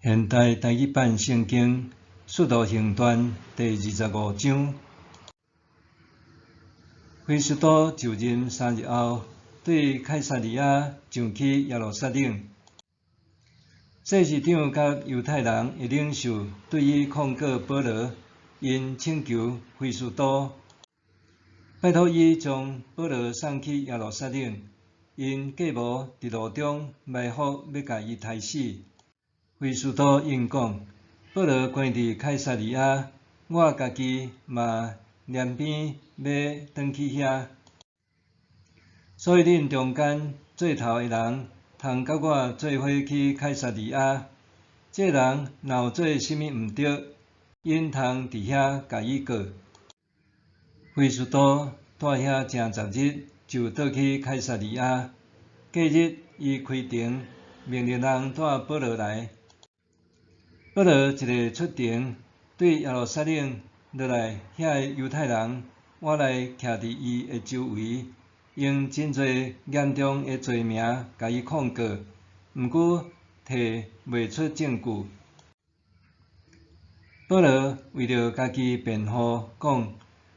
現代台語版聖經《使徒行傳》第二十五章。菲斯都就任3日後，對凱撒利亞上去耶路撒冷。祭司長佮猶太人的領袖對伊控告保羅，𪜶請求菲斯都，拜託伊將保羅送去耶路撒冷。𪜶計謀佇路中埋伏，欲共伊刣死。菲斯都應講：保羅關佇凱撒利亞，我家己嘛連邊欲轉去遐。所以恁中間做頭的人，通佮我做伙去凱撒利亞。這人若有做啥物毋著，𪜶通佇遐共伊告。菲斯都蹛遐成10日，就倒去凱撒利亞。隔日，伊開庭，命令人帶保羅來。保羅一下出庭，對耶路撒冷落來遐的猶太人，倚來徛佇伊的周圍，用真濟嚴重的罪名共伊控告，毋過提袂出證據。保羅為著家己辯護，講：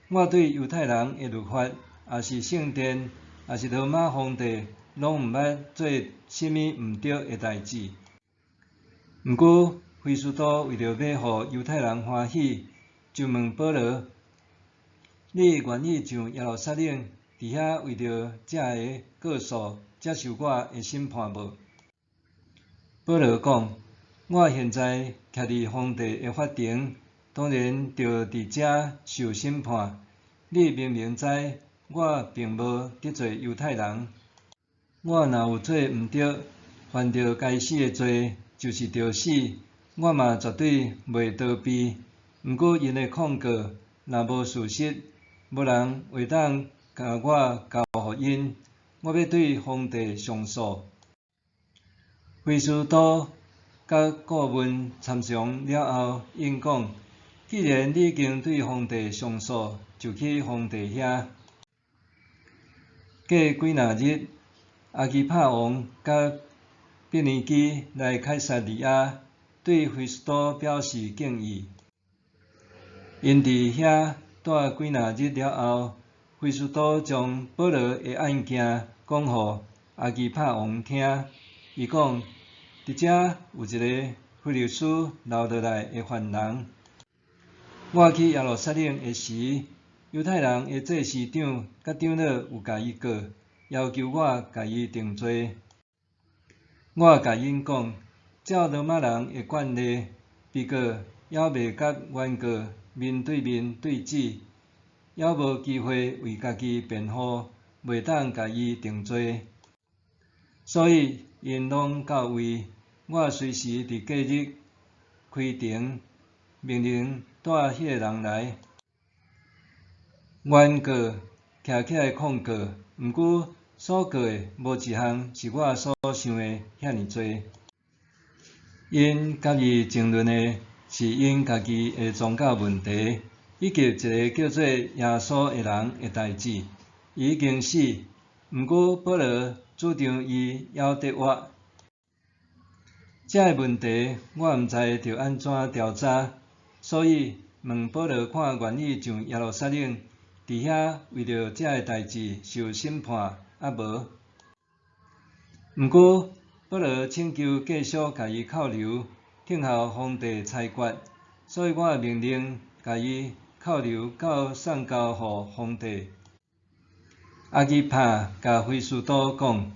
我對猶太人的律法，抑是聖殿，抑是羅馬皇帝，攏毋捌做啥物毋著的代誌。毋過，菲斯都為著欲予猶太人歡喜，就問保羅：你願意上耶路撒冷，佇遐為著這个告訴接受我的審判無？保羅講：我現在徛佇皇帝的法庭，當然著佇遮受審判。你明明知我並無得罪猶太人，我若有做毋著，犯著該死的罪，就是著死。我嘛絕對袂逃避。毋過𪜶的控告若無事實，無人會當共我交予𪜶。我欲對皇帝上訴。菲斯都佮顧問參詳了後，應講：既然你已經對皇帝上訴，就去皇帝遐。過幾若日，亞基帕王佮比尼基來凱撒利亞，對菲斯都表示敬意。𪜶佇遐蹛幾若日了後，菲斯都將保羅的案件講予亞基帕王聽。伊講：佇遮有一个非利士留落來的犯人。我去耶路撒冷的時，猶太人的祭司長佮長老有共伊告，要求我共伊定罪。我共𪜶講，照羅馬人的慣例，被告猶未佮原告面對面對質，猶無機會為家己辯護，袂當共伊定罪。所以𪜶攏到位，我隨時佇隔日開庭，命令帶彼个人來。原告徛起來控告，毋過所告的無一項是我所想的遐爾濟。𪜶佮伊爭論的是𪜶家己的宗教問題，以及一个叫做耶穌的人的代誌。伊已經死，毋過保羅主張伊猶佇活。這个問題我毋知著按怎調查，所以問保羅看願意上耶路撒冷，佇遐為著這个代誌受審判，抑無？毋過保羅請求繼續共伊扣留，等候皇帝裁決，所以我命令共伊扣留到送交予皇帝。亞基帕共菲斯都講：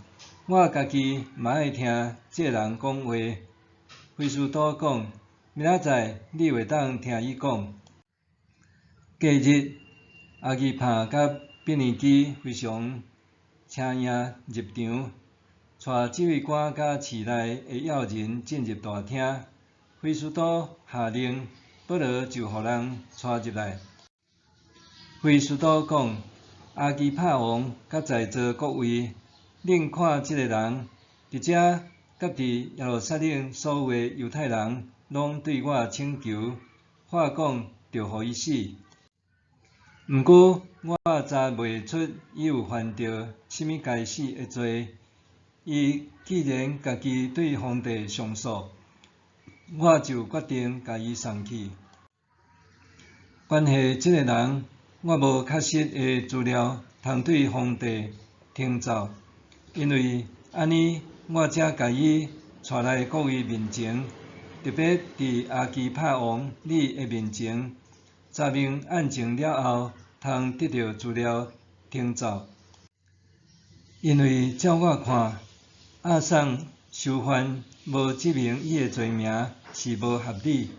我家己嘛愛聽這人講話。菲斯都講：明仔載你會當聽伊講。隔日，亞基帕佮比尼基非常請癟入場，帶指揮官佮市內的要人進入大廳。菲斯都下令，保羅就予人帶入來。菲斯都講：亞基帕王佮在座各位，恁看這个人，佇遮佮佇耶路撒冷所有的猶太人，攏對我請求，話講著予伊死。毋過我查袂出伊有犯著啥物該死的罪。伊既然家己對皇帝上訴，我就決定共伊送去。關係這个人，我無確實的資料通對皇帝呈奏，因為按呢，我才共伊帶來各位面前，特別佇亞基帕王你的面前，查明案情了後，通得著資料呈奏。因為照我看，押送囚犯無證明伊的罪名是無合理。